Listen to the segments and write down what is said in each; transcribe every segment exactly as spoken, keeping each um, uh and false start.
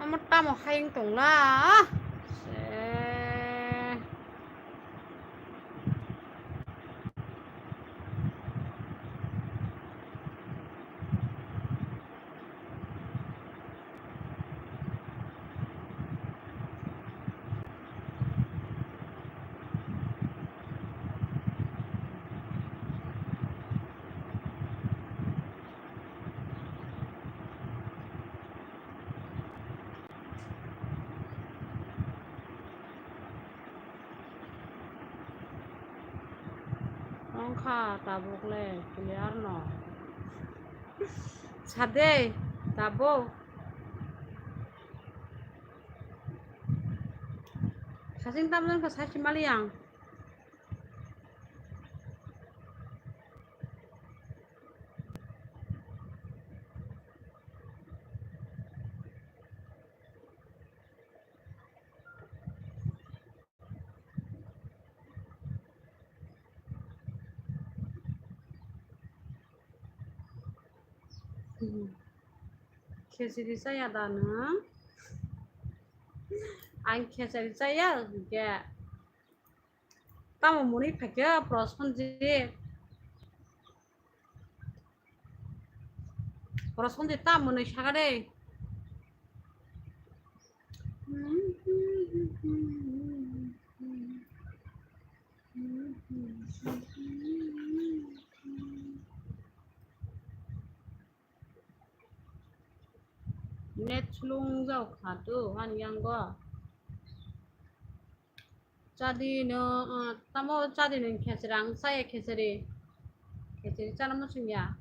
Tamo, tamo hayung tongla. Se. Wngkha tabuk le clear no. Sade tabuk. Sasing tamjani kha sachi mali ang. Khechiri chaya da nwng? Ang khechiri chaya hwnkhe. Tamo mwnwi phaikhe Prosenjit? Prosenjit tamo mwnwi sakha de? Net slung jao kha tu ani yango. Chadi no, ah, tamo chadi no khechiri ang chaya khechiri. Khechiri chana muchung ya.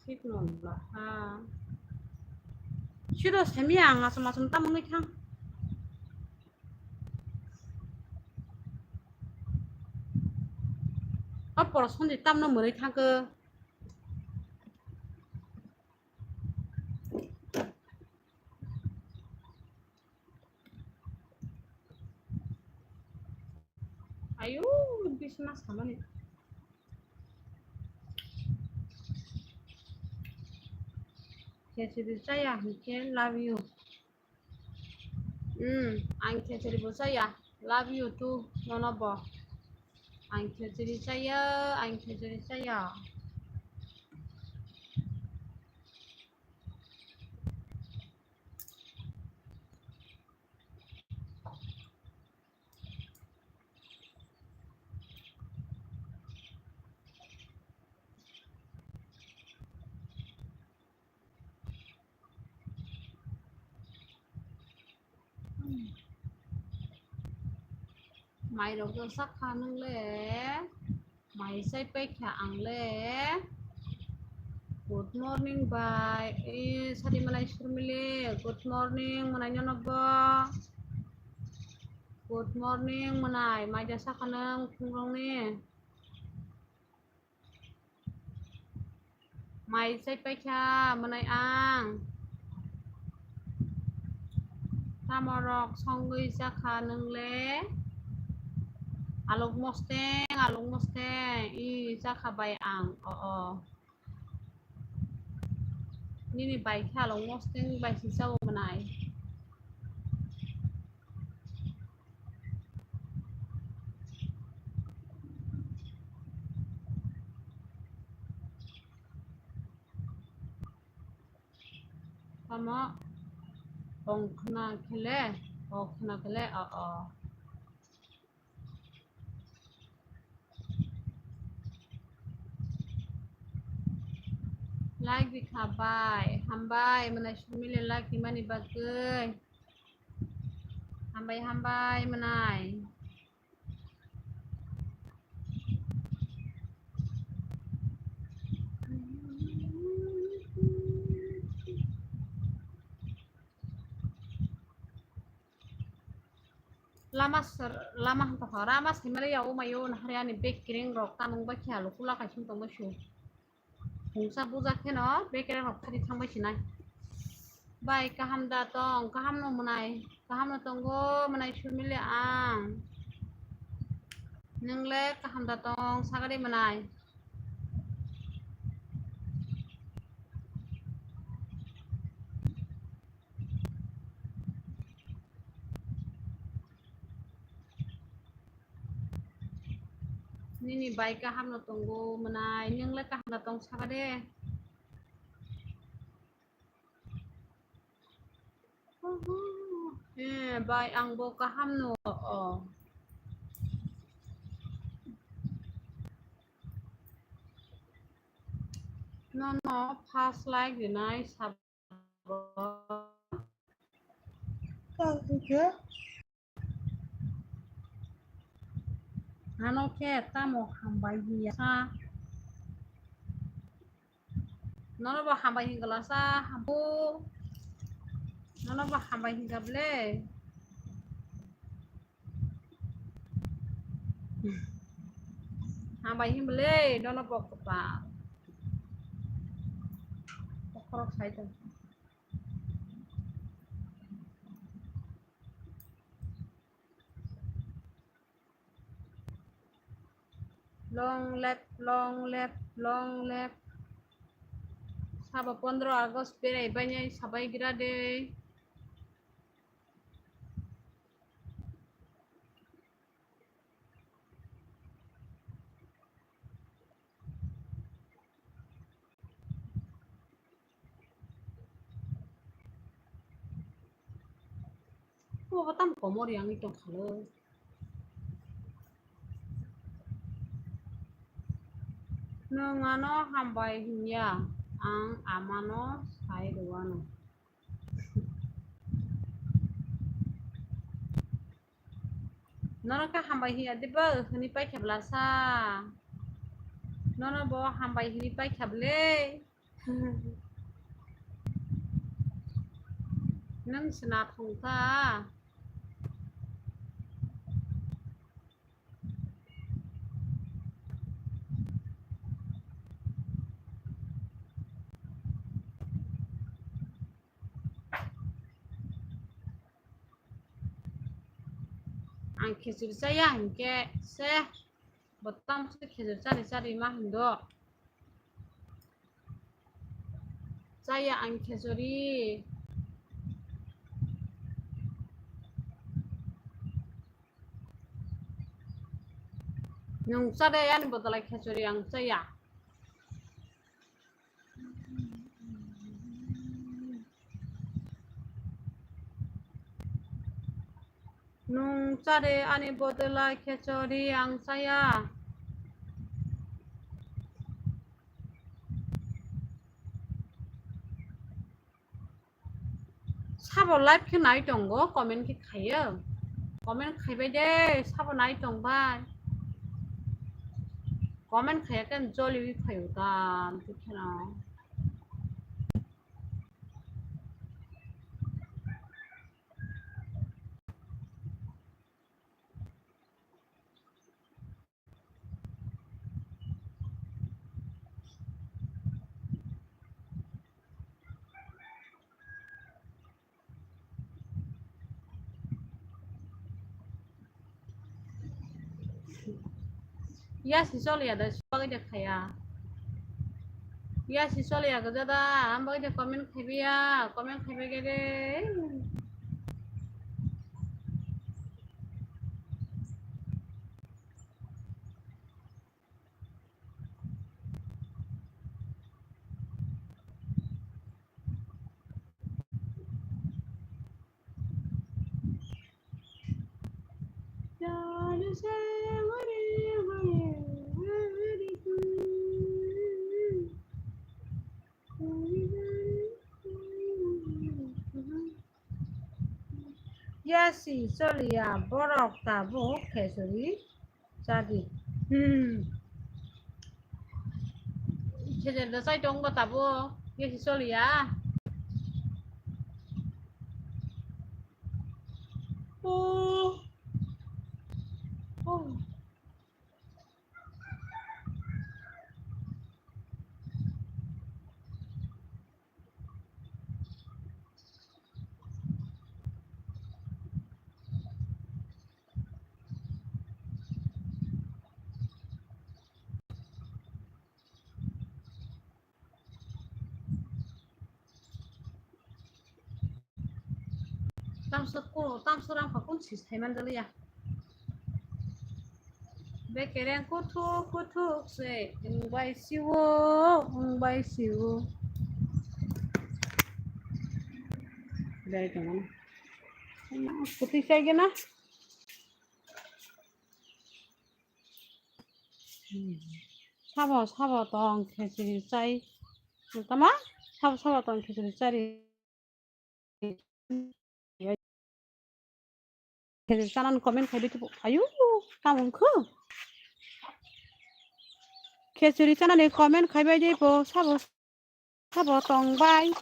Thik no la ha. Siro semi ang asam asam tamo ngi thang. O Prosenjit tamno mwnwi thangkhe. Ayu, bisna samani. Khechiri chaya hwnkhe love you. Hmm, ang khechiri bo chaya. Love you too, nono bo. Ang khechiri chaya, ang khechiri chaya. Mai rok do sakha nung le, mai chai pai kha ang le. Good morning bai, e sadi malai Surmili, good morning mwnai nono bo. Good morning mwnai, mai da sakha nung phungrong ni. Mai chai pai kha mwnai ang. Tamo rok songwi chakha nung le? Aluk mosteng, aluk mosteng. I chakha bai ang. O, o. Nini bai khe aluk mosteng bai si chao mwnai. Tamo ong khna khele, o khna khele, o, o. Like rikha bai, hambai mwnai Surmili like rimani bagwi. Hambai, hambai mwnai. Lama sar-, lama hantha kha, lama saimali ya, o mayo, nahari ani bag kereng rok, tamung bai khe alu kula kaising tongma su. Mungsa buja kheno bag kereng rok khadi thangbai sinai. Bai, kaham da tong? Kaham no mwnai? Kaham no tongo mwnai Surmili ang? Nwng le kaham da tong? Sagadi mwnai. Nini bai kaham no tongo mwnai, nwng le kaham no tong saka de. Eh, bai, ang bo kaham no, oh. Nono first like rinai sabo. Tang khe ano khe tamo hambai hiya sa. Nono bo hambai hingla sa, hambu. Nono bo hambai hingla ble. Hambai himle, nono bo kwtal. Bokhorok sai tong. Long live, long live, long live. Sabo pondro August berai bainai sabai gira de. Obo tamo komor yang tong khalo. Nwng ano hambai hinya, ang amano sai rwano. Nono khe hambai hiya diba hwnwi paikha bwlasa? Nono bo hambai hwnwi paikha bwle? Nwng se nathong kha. Ang khichuri chaya hinkhe se, bo tamo se khichuri chari chari ma hindo. Chaya ang khichuri. Nwng cha de, ani bodolai khichuri ang chaya. Nwng cha de, ani bodolai khichuri ang chaya. Sabo live khe nai tongo, comment khe khaio. Comment khaibai de, sabo nai tongbai. Comment khaiya khe joli wi phaio ta, tei kheno. Ya si choliya da, bagwi de khaya. Ya si choliya gajada, am bagwi de comment khaibiya, comment khaibai gede. Ya si choliya borok tabuk khechuri chadi. Hmm. Khechuri da chai tong ba tabuk. Ya si choliya. Oh. Oh. Tamsok ko, tamsok rang pakun sis thaiman daliya. Bekereng kuthuk kuthuk se, wng bai siwo, wng bai siwo. Dari tongmani. Kuti sai gena. Sabo, sabo tong khechiri chai. Tama? Sabo, sabo tong khechiri chari. Khechiri chanani comment khaibai tongbo. Ayu, tamo wngkhu? Khechiri chanani comment khaibai tongbo, sabo, sabo tongbai.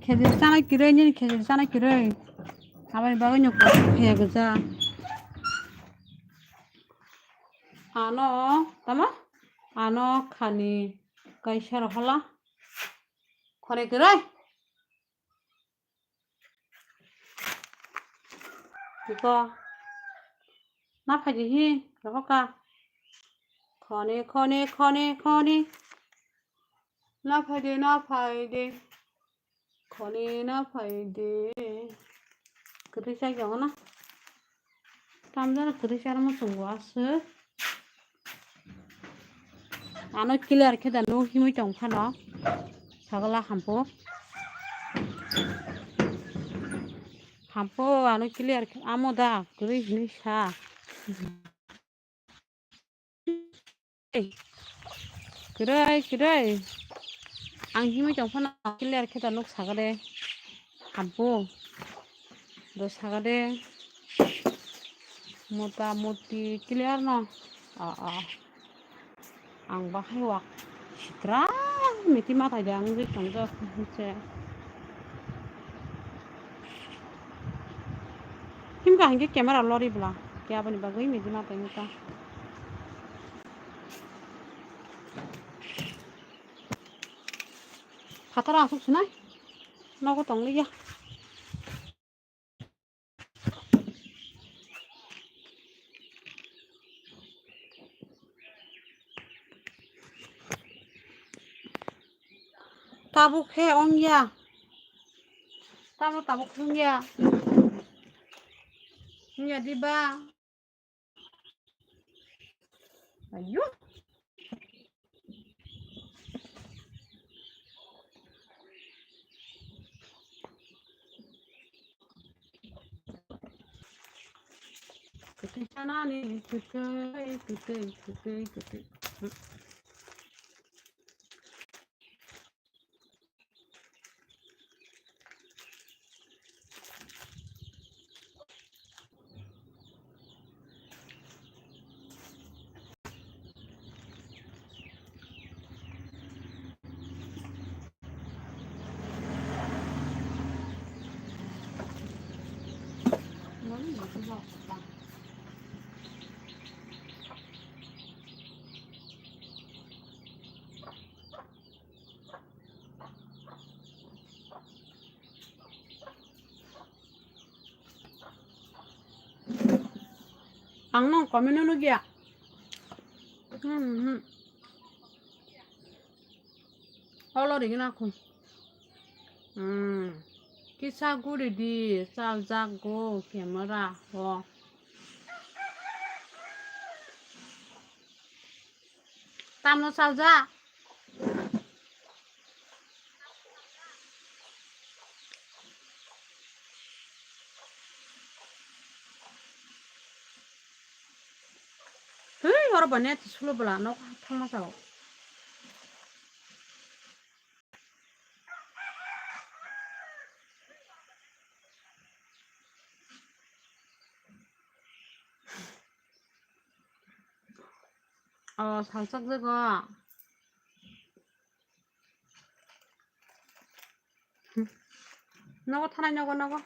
Khejir chana kwrwi, nini khejir chana kwrwi. Aboni bagwi no kok phiya gwja. Ano, tamo? Ano khani kaisa rw hola. Khoni kwrwi. Iko. Na phaidi hi, rohoka. Khoni, khoni, khoni, khoni. Na phaidi, na phaidi. Khoni na phaidi. Kwtwi chai tongo na. Tamjani kwtwi charwma chwng bo aswk. Ano clear khe da nuk himwi tong phano. Sagala hampo. Hampo ano clear khe amo da kwrwi hinwi sa. Kwrwi, kwrwi. Ang himwi tong phano clear khe da nuk saga de. Hampo. Do saga de. Mota moti clear no. A, a. Ang bahai wak sitra miti matai de ang wngwi tongjak se. Himkha hinkhe camera lori bwla. Khe aboni bagwi miti matai wngkha. Phataro aswk sinai. Nogo tongliya. Tabuk khe ongya. Tamo tabuk khe ongya. Ongya diba? Ayo. Kwtwi sanani, kwtwi, kwtwi, kwtwi, kwtwi. Ang nung comment no nugya. Hmm, hmm. Olo rigina khun. Hmm. Kisa guri di, sal jak go camera ho. Tamno salja. Twi oro bani ati sulo bwla nok thangma sao. O salsok jago. Nogo thanai nogo nogo.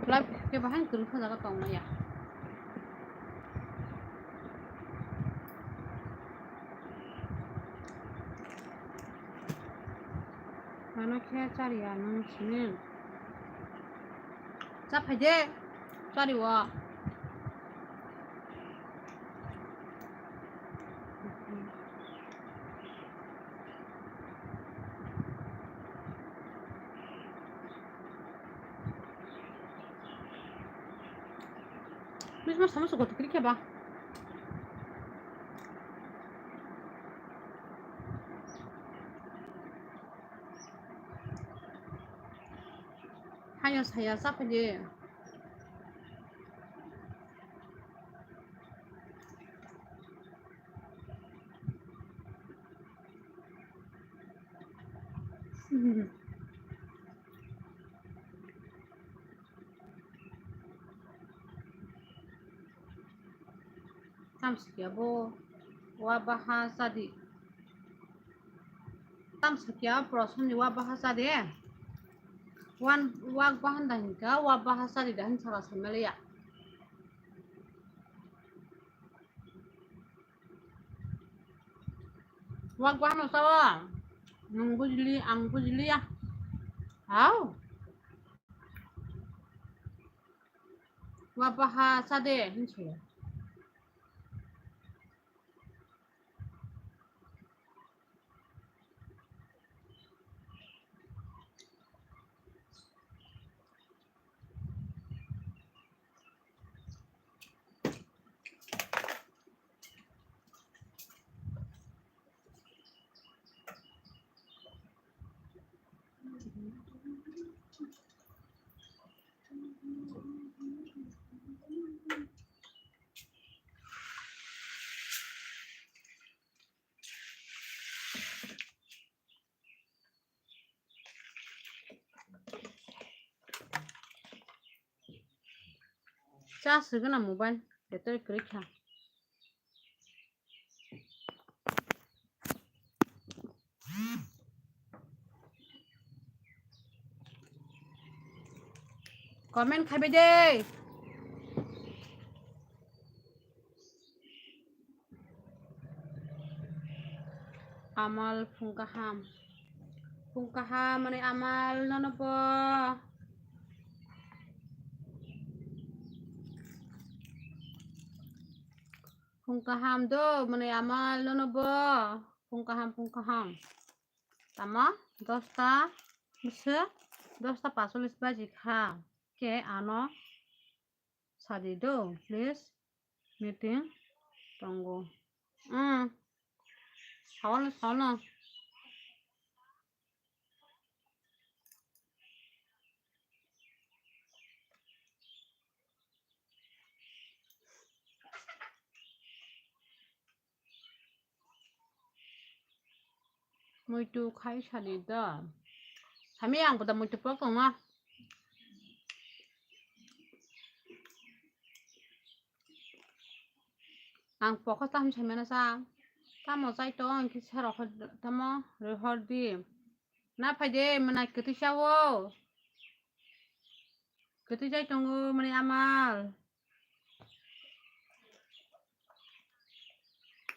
Live khe bahai kwrwngkha jaga tongmaya. Mano khe chariya nwng sini. Cha phai de, chari o. Please, mas sama suka tikri kya ba? Haya saya sa phai de. Tamsukya bo wa baha sadi. Tamsukya prosoni wa baha sadi. Wan wa bahan da hinka wa baha sadi da hin sara samaliya. Wak bahano sawa. Nung bujili, ang bujili ya. Hau. Wa baha sade, hinsu. Charge rwgwna mobile, battery kwrwi kha. Comment khaibai de. Amal phung kaham. Phung kaham mani amal nono bo. Phung kaham do mani amal nono bo. Phung kaham, phung kaham. Tamo dosta bwswk dosta pasolis baji kha. Khe ano sadi do, please. Meeting tongo. Mm. Saono, saono. Muitu khai sadi da. Sami ang boda muitu pok tongma. Ang pokha tam saimano sa. Tamo chai tong ang kisa rok tamo rihor di. Na phai de mwnai kwtwi sa o. Kwtwi chai tongo mwnai amal.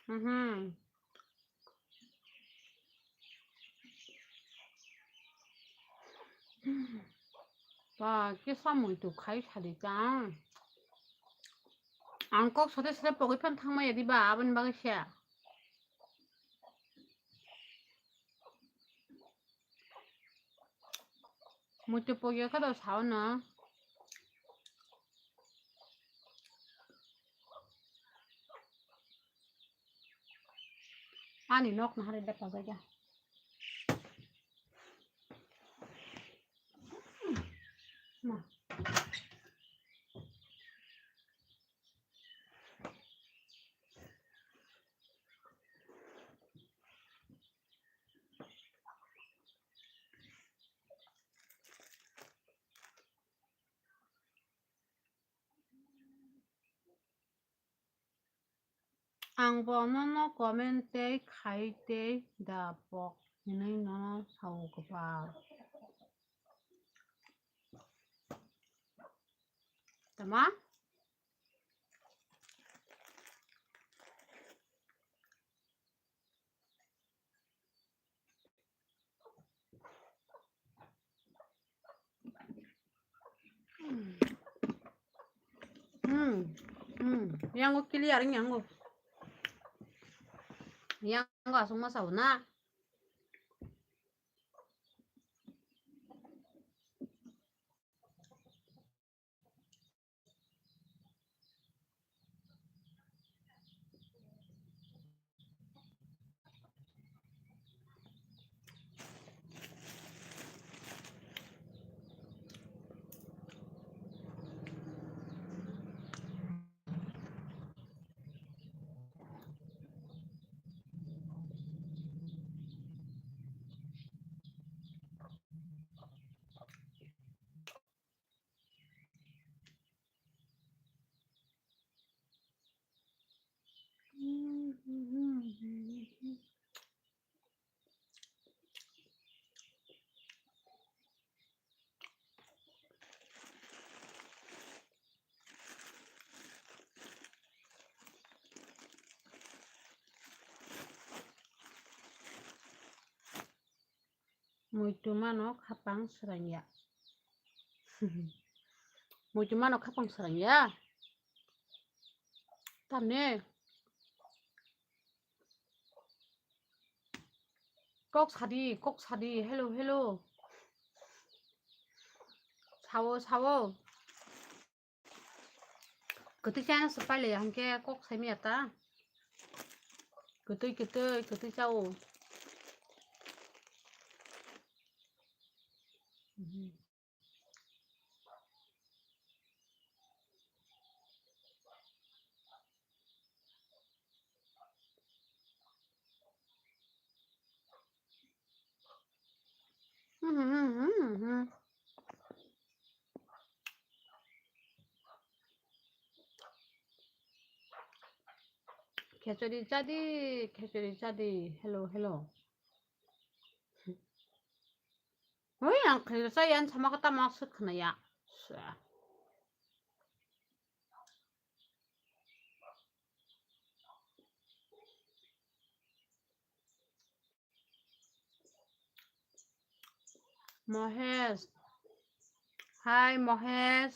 Mhm. Ba, kisa muitu khai sadi ta. Ang kok sote sote pogwi phan thangmaya diba, aboni bagwi se. Muitu pogya kha do sao no. Ani nok na hari da pagaya. Ma. Ang bo nono comment tei khai tei da pok hinwi nono sao kwpal. Tama? Hmm. Hmm. Yango clear yango. Yango asung masa na. Muitu mano khapang srangya. Muitu mano khapang srangya. Tamni. Kok sadi, kok sadi. Hello, hello. Sawo, sawo. Kwtwi chana se pailai hwnkhe kok saimaya ta. Kwtwi, kwtwi, kwtwi chao. Khechori chadi, khechori chadi. Hello, hello. Oi, ang khechori chaya, ang sama kata ma suk khna ya. Mohesh. Hi, Mohesh.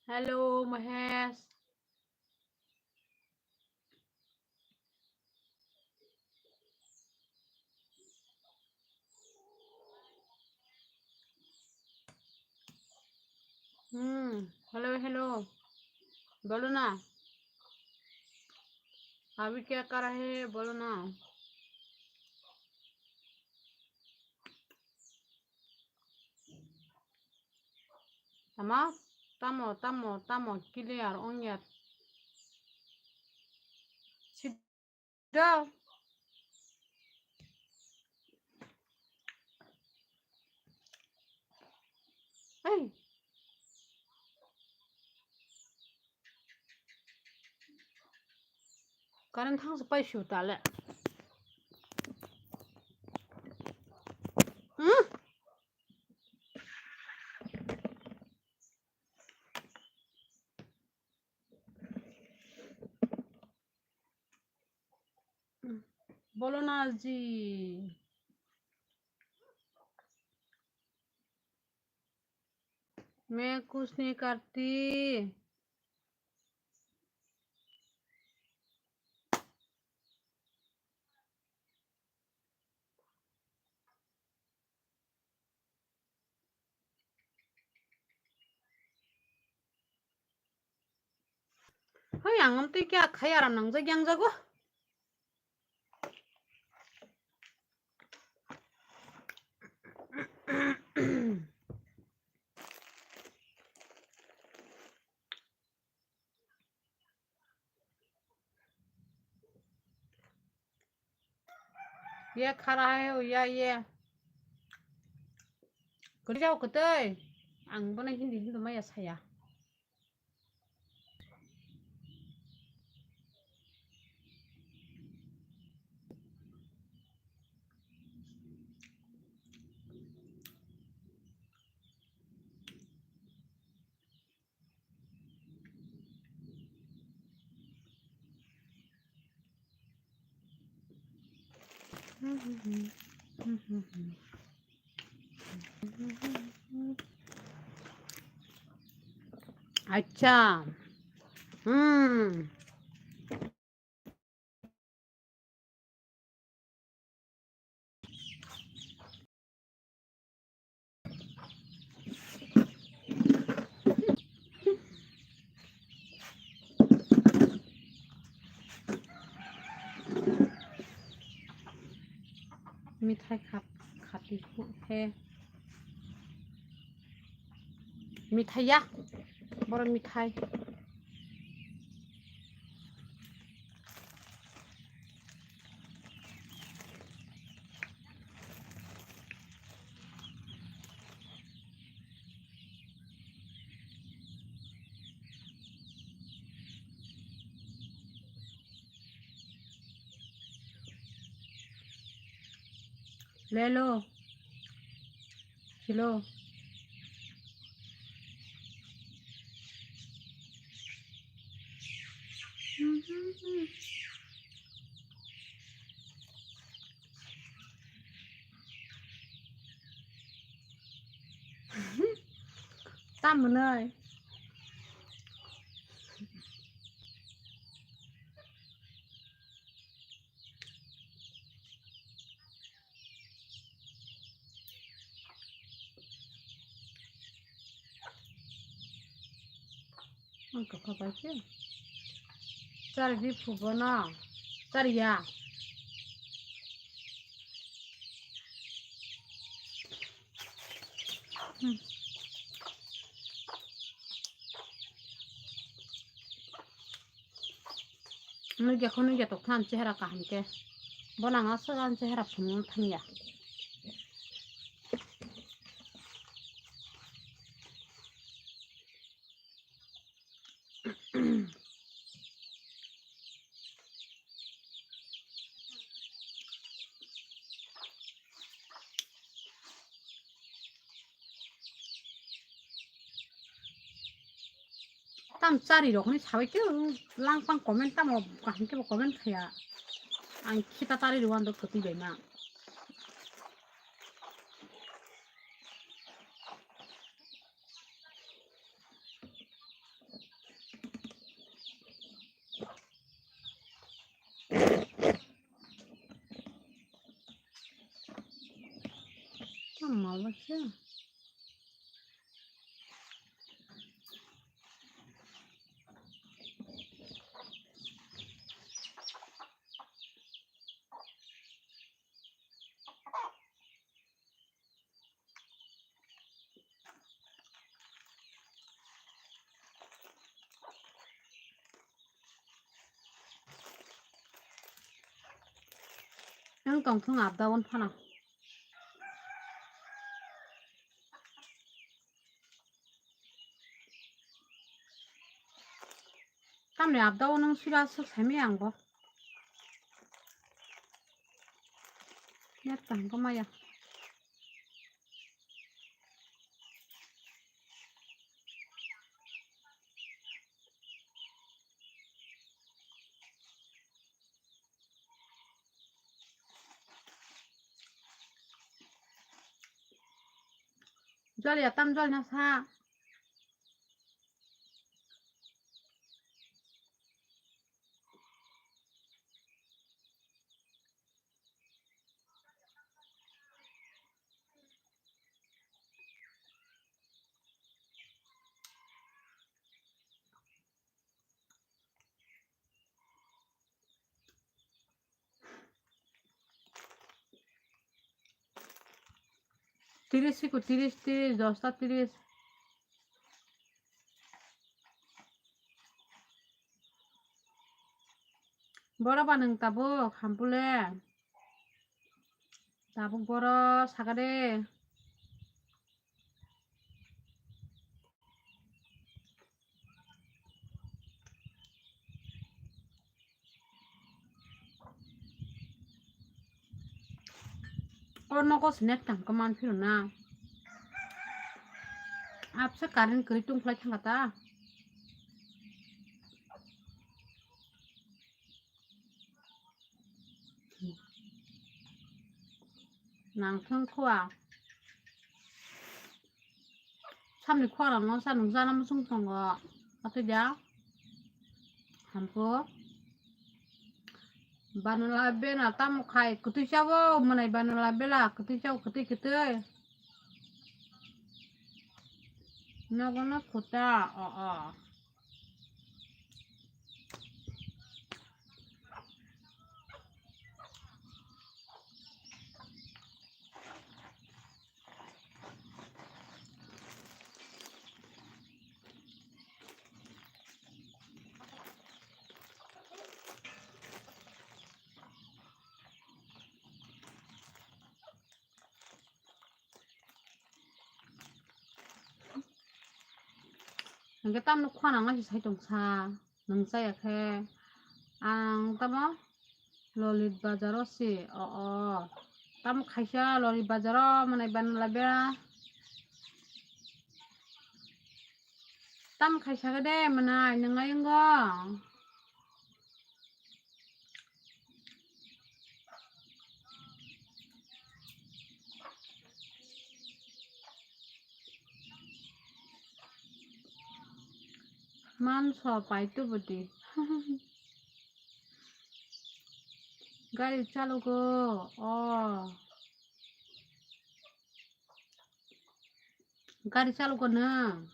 Hello, Mohesh. Hmm, hello, hello. बोलो ना। अभी क्या कर रहे हैं? बोलो ना। Tamo, tamo, tamo, tamo, clear ongya. Sida. Hey. Current thang se pai shu ta le. Hmm? बोलो ना जी। मैं कुछ नहीं करती। Hoi, ang amtwi khe akhai aram nangjak yang jago. Ye khara hai o ya ye. Kwtwi jao kwtwi. Ang bono Hindi Hindi maya saya. Acha. Hmm. Mithai khat, khati khu he. Mithai ya. Boro mithai. Lelo. Hello. Tam mwnai. Ang kha bai khe. Chari di phubo no. Chari ya. Hmm. Nugya kho nugya tok than chehra kaham khe. Bo nang aswk ang chehra phunuk thangya. Tam chari rok ni sabai khe lang pang comment tamo kaham khe bo comment khaya. Ang khita tari rwando khoti bai ma. Ama waisa. Ang tongthung abda on phano. Tamni abda o nung sira aswk saimaya ang bo. Net kaham khe maya. Jol ya tam jol na sa. Tiris siko, tiris, tiris, dosta tiris. Boro ba nwng tabuk hampule. Tabuk boro saka de. O nogo se net tang khe man phiro na. Apsa current kwrwi tongkhlai thangkha ta. Nangthung khua. Samni khua rang no sa nung jana muchung tongo. Atwi da. Hampu. Banala bena tamo khai kwtwi chao, mwnai banala bela kwtwi chao, kwtwi kwtwi. Nogo no khuta, o, o. Hwnkhe tamno khwana wngna se sai tongsa, nwng chaya khe. Ang tamo Lolit Bazar o se, o, o. Tamo khaisa Lolit Bazar o mwnai banala bera. Tamo khaisa khe de mwnai nwng ayungo. Manso paito bwdi. Gari chalogo, o. Gari chalogo nwng.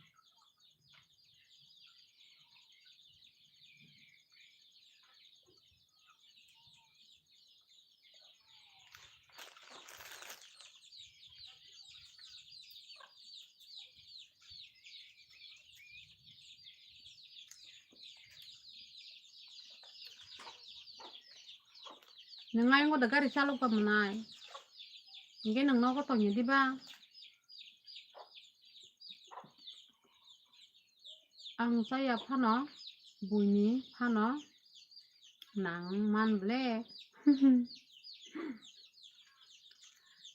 Nwng ayungo da gari chalok ba mwnai. Hinkhe nwng nogo tongya diba? Ang chaya phano, buini phano nang man ble.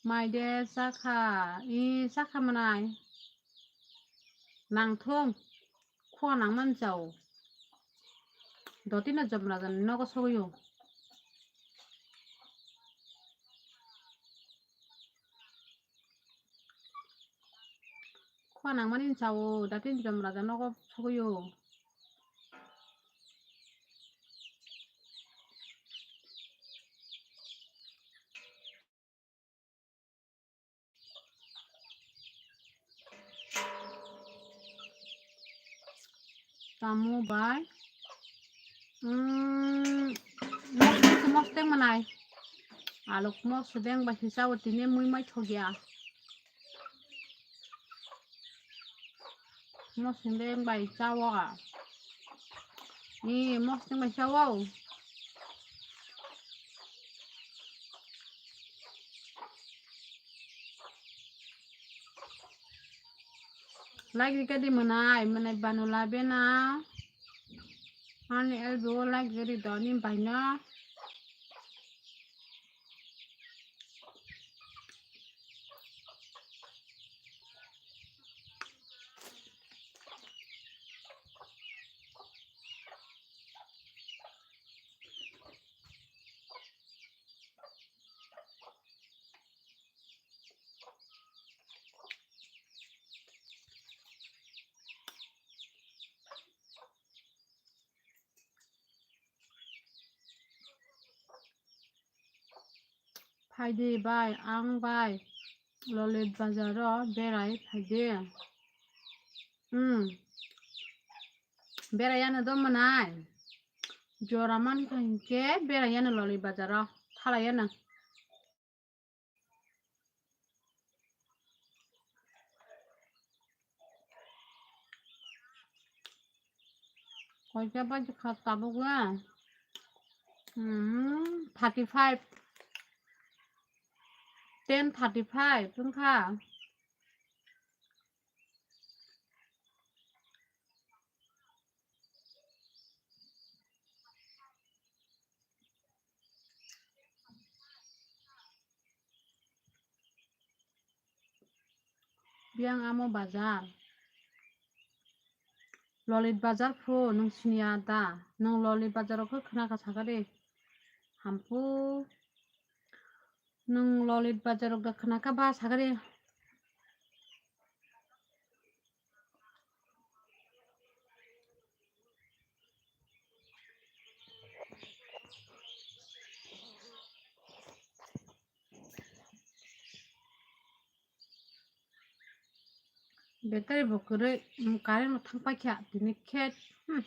Mai de chakha, i chakha mwnai. Nangthung, khua nangmani chao. Dotino Jomraja ni nogo sogwi o. Khua nangmani chao, dotino Jomraja nogo sogwi o. Tamo bai. Hmm, mos-, mos-, mosteng manai. Alok mosodeng bai se chao tini mui mai thokya. Mosodeng bai chao a. Ni mosodeng bai chao. Like rika di mwnai, mwnai banula bena. Ani elbow like rika di doni baino. Phaidi bai, ang bai Lolit Bazar o berai phaidi. Hmm. Berai ano do mwnai. Jora man kha hinkhe berai ano Lolit Bazar o. Thalai ano. Koita baji kha tabuk le? Hmm, thirty five. Ten thirty five wngkha. Biyang amo bazar. Lolit bazar phu nwng siniya da? Nwng Lolit bazar o khe khna kha saka de. Hampu. Nwng Lolit Bazar rok da khna kha ba sagari. Battery bo kwrwi, mm, current bo thang paikha tini khe, hmm.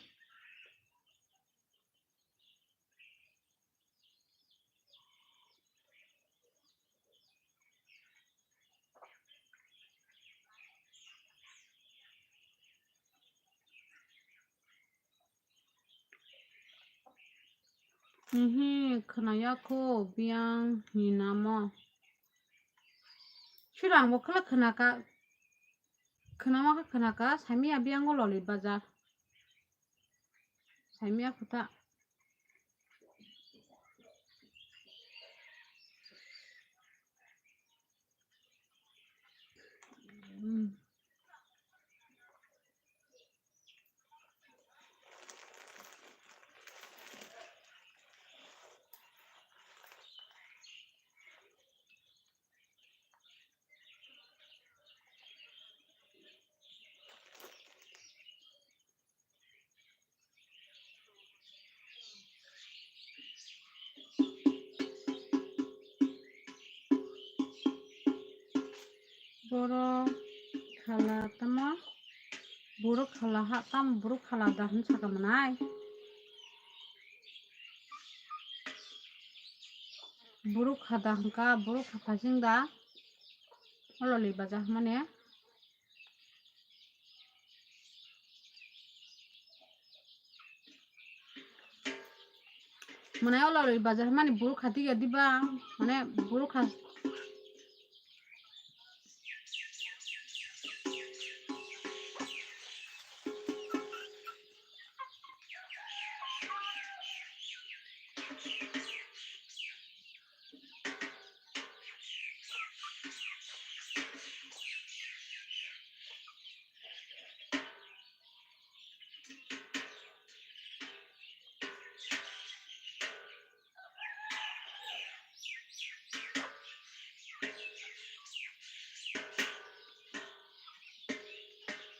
Hihi khwnaya kho biyang hinamo. Sura ang bo khwlak khwnaka, khwnama khe khwnaka, saimanya biyang o Lolit Bazar. Saimanya kho ta. Borok khala tamo, borok khala ha tamo, borok khala da hwn saka mwnai. Borok kha da hwnka, borok kha phasing da. O Lolit Bazar hwnmani. Mane o Lolit Bazar mani borok kha tiya diba, mane borok kha.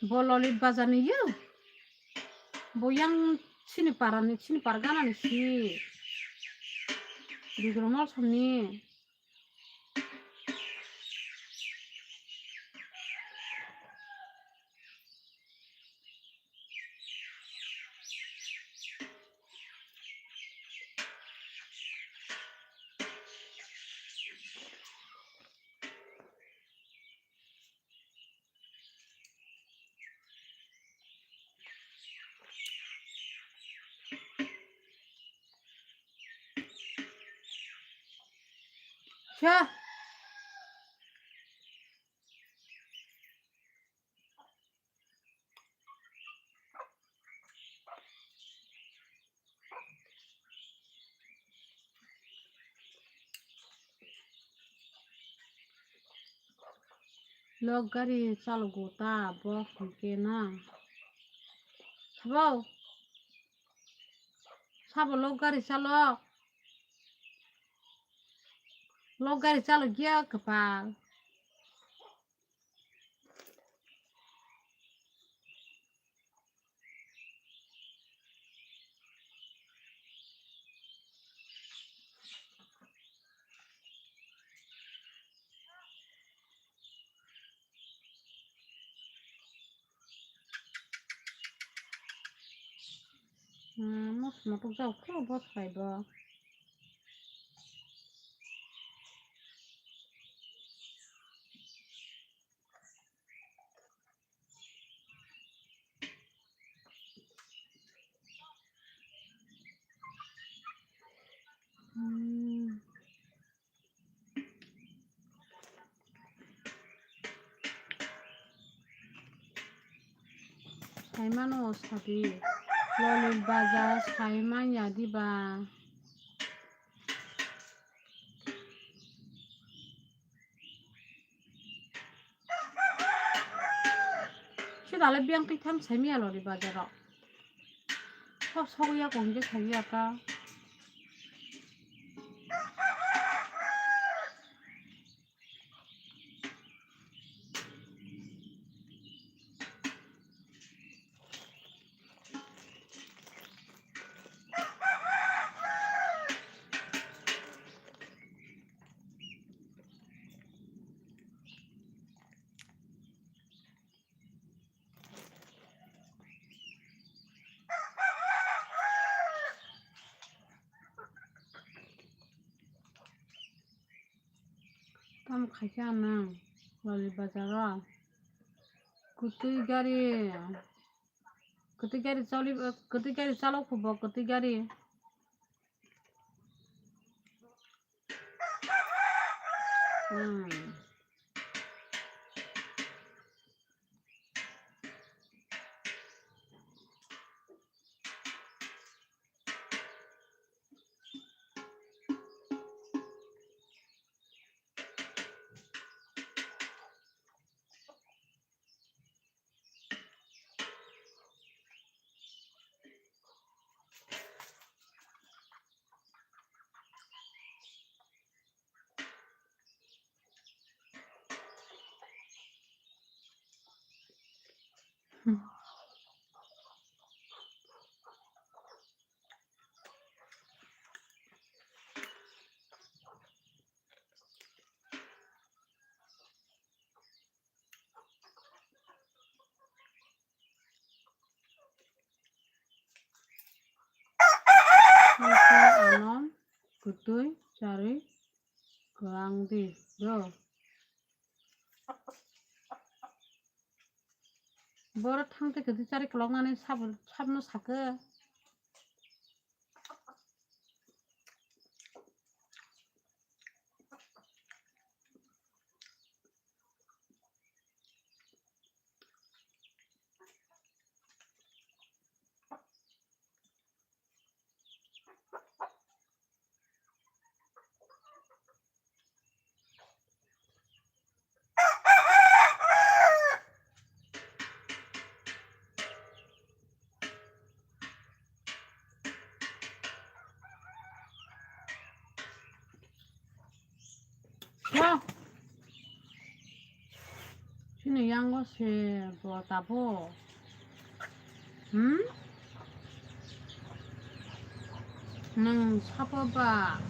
Bo Lolit Bazar ni yo. Bo yang chini para ni, chini para gana ni si. Bikrom Mol somni. Kya? Lok gari chalogo ta bo hwnkhe na. Sabo. Sabo lok gari chalo. Lok gari chalo gya kwpal. Hmm, mosmo tukjak khe bo sai bo. Hmm. Saimano sadi. Lolit Bazar saimanya diba? Sida le biyang twi tham saimanya Lolit Bazar o. Sok sok ya kong je sai ya ta. Tamo khaikhe ang nang Loli bazaro. Kwtwi gari, kwtwi gari choli, kwtwi gari chalok phubo, kwtwi gari. Hmm. Ano kwtwi charwi kwlang di do. Boro thang tei kwtwi charwi kwloknani sabo, sabno sakhe. Wa. Chini yango se bo tabo. Hmm? Nung sabo ba.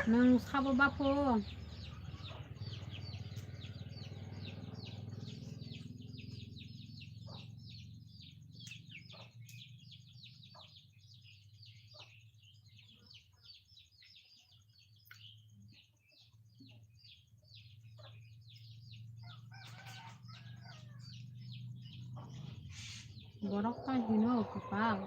Nung sabo ba po. Borok pai hino kwpal.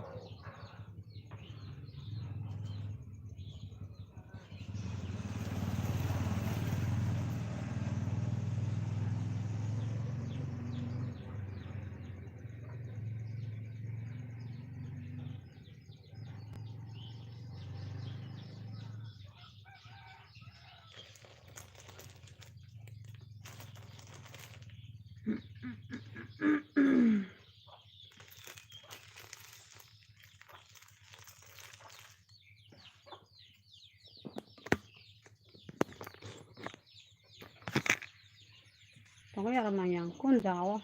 Tongo yago nang yang kun jagao.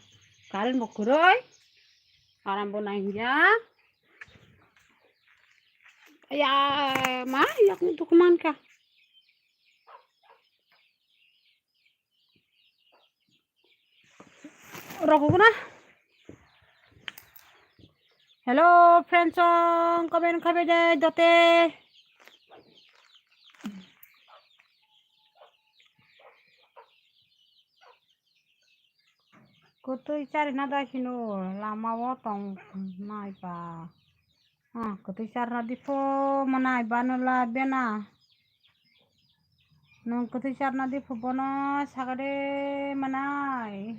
Current bo kwrwi. Aram bo nang ya. Ya ma yakni dukuman ka. Rokokna. Hello, friends, song comment khabe de dote. Kotoi chari na da hino lama o tong nai ba. Ah, kwtwi charna diphu manai banula bena. Nung kwtwi charna diphu bono sagade manai.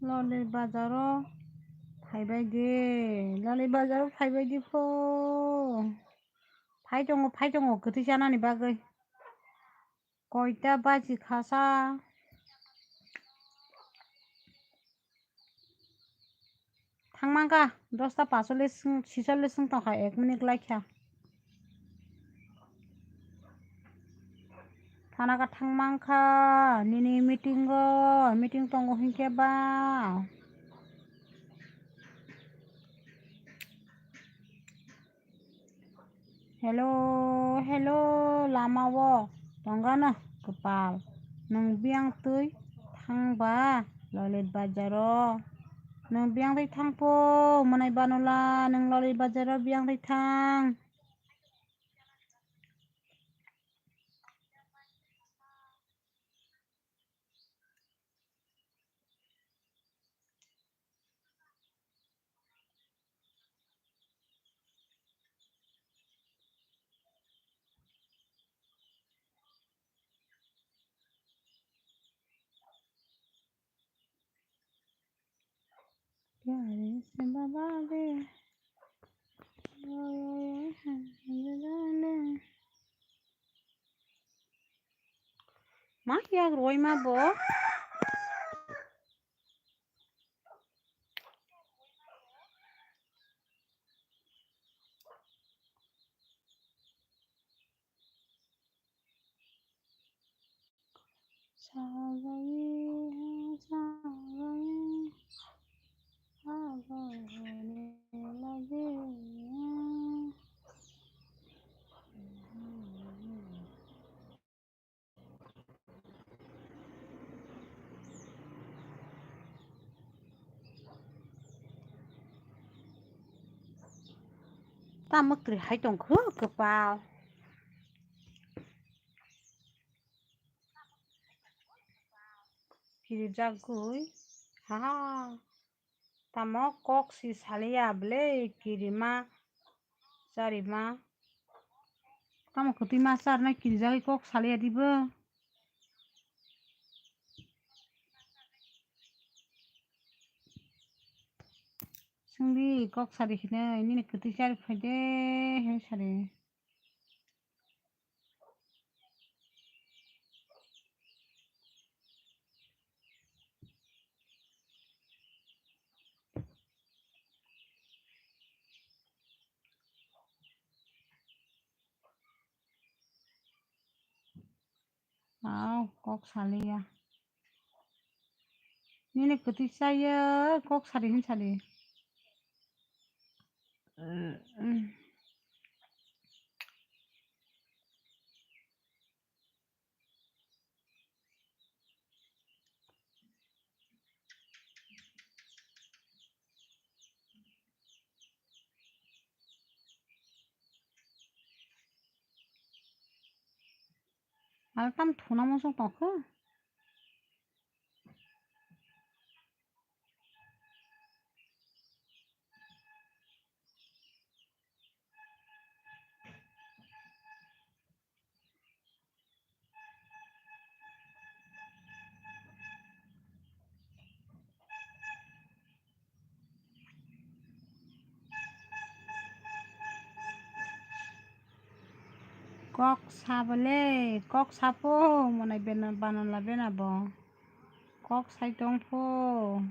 Loli bazaro phaibai di, loli bazaro phaibai di pho. Phai tongo, phai tongo, kwtwi chanani bagwi. Koita baji khasa. Thangmangkha, dosta pasolis, sisolis wng tongkha, ek minute laikha. Sana ka thang mankha, nini meeting o, meeting tongo hinkhe ba. Hello, hello, lama o tongana kwpal. Nwng biyang twi thang ba Lolit Bazar o? Nwng biyang twi thang po, mwnai banula, nwng Lolit Bazar o biyang twi thang. प्यारे से बाबा रे। Ma yak roi ma bo. Tamo kwrwi hai tongkhu kwpal. Kirijagwi. Ha. Tamo kok si saliya ble kirima charima. Tamo kwtwi ma charna kirijagwi kok saliya dibo. Sungdi kok sari hine nini kwtwi chari phaide he sari. Wow, kok saliya. Nini kwtwi chaya, kok sari hin sari. Altam thuna mosong tongkho. Kok sabo le, kok sapo, mwnai bena, banala bena bo. Kok sai tongpho.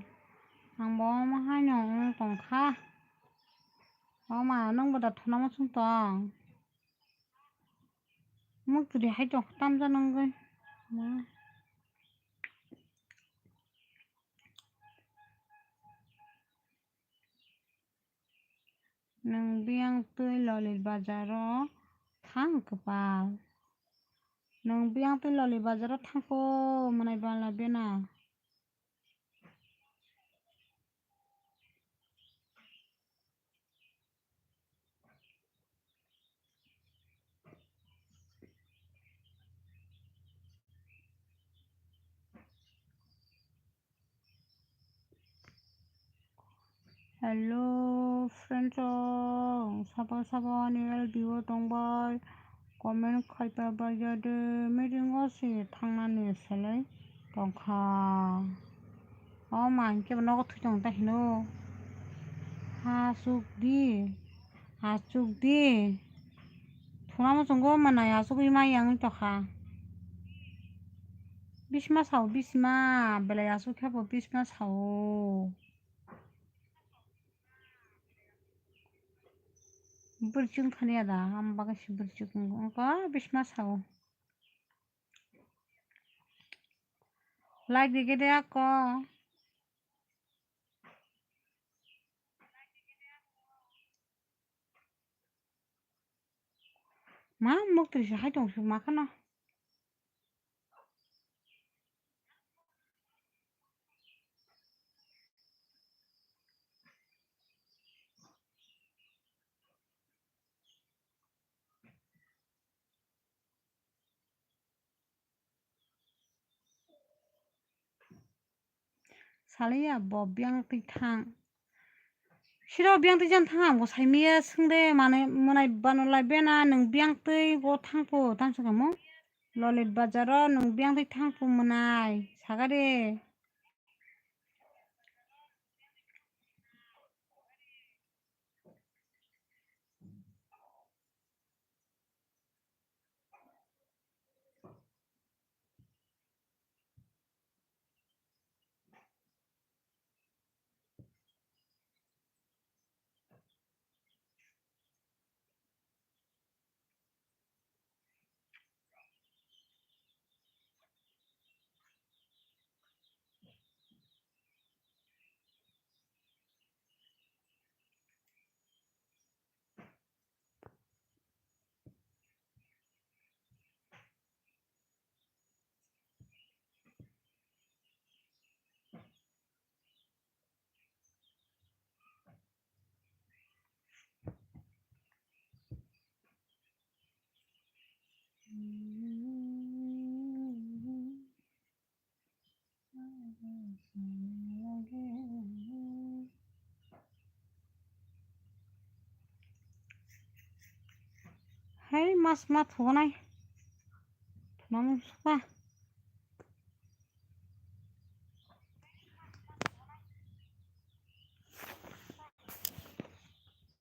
Ang bo omo haino wng tongkha. O ma, nwng bo da thuna muchung tong. Muk twi hai tong tamjak nungwi. Ma. Nwng biyang twi Lolit Bazar o thang kwpal. Nwng biyang twi Lolit Bazar o thangkho mwnai bala bena. Hello friends, o sabo sabo ani L B o tongbai comment khaipa baijade meeting o se thangnani selai tongkha. O ma hinkhe bo nogo thwi tong ta hino. Ha suk di, ha suk di. Thuna muchungo manai asugwi ma yang tokha. Bisma sao, bisma, belai asuk khe bo bisma sao. Bwrwi chwng thani ya da, am bagwi se bwrwi chwng wngkha bisma sao. Like rikhe de ako. Ma mukti se hai tong se ma khano. Saliya bo biyang twi thang. Siro biyang twi jan thang, ang bo saimiya swngde, mane mwnai bano lai bena, nwng biyang twi go thangpo, tang sakamo. Lolit bazaro nwng biyang twi thangpo mwnai, sagade. Hai mas ma thuanai. Thunam sukha.